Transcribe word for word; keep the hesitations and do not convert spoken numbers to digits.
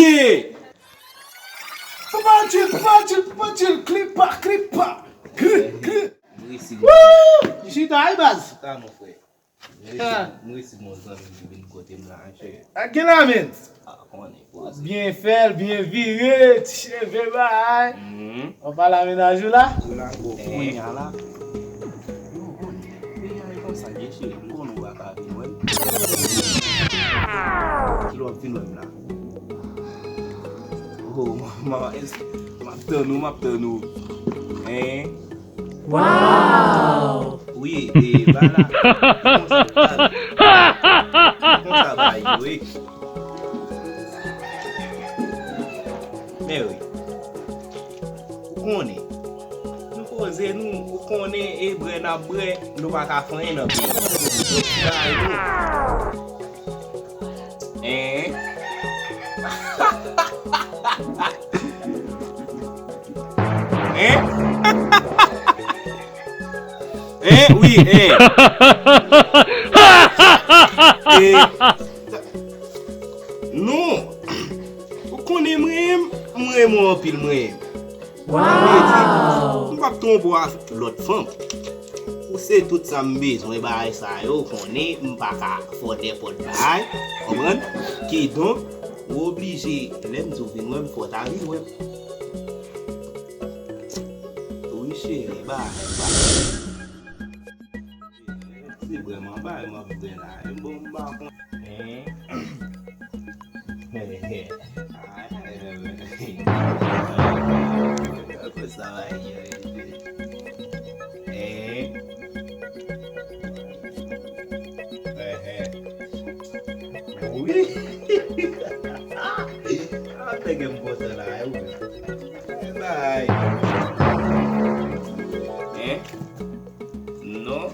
Ye! Papa Jil, Papa Jil, Papa Jil, klipa, klipa, kri, kri. M resi. Woo! Chita, wi, baz. Chita non, frè. M resi, ah, m resi gon zanmi ki vin kote m la, monchè. A, gen la, men. A, konnen, poze. Byen fè l, byen vire, ti cheve, bay. Mhm. Ou pale a mennaj ou la? Ou la, gwo, eh, kounye a la. Yo, konnen. Peyi a e konsa, ye, cheri, m konnen ou pa ka vin wè m. Kilè w ap vin wè m la? Oh, m, m, m ap tann ou, m ap tann ou. Hein? Wow! Wi, e, ba la. Konsa, konsa, ba yo, wi. Men wi. Ou konnen. Nou poze nou, ou konnen, e brè n ap brè, nou pa ka fè anyen nan peyi. Ba yo. Hein? Hein? Hein? Wi, hein. E, non. Ou konnen m renmen, m renmen w anpil, m renmen. Sa vle di, m p ap twonpe w ak lòt fanm. Ou se tout sa m bezwen, bagay sa yo, ou konnen, m pa ka fè w nenpòt bagay, konprann? Kidonk, ou oblije, lè m di w vin wè m, fò w ta vin wè m. Wi, cheri, bay, bay. Se vrèman bay m ap fè la. Bon, m pa konn. Hein? Konsa va ye, hein? Hein, hein. Wi. A, nèg m konsa la, wi. Bay. Hein? Non.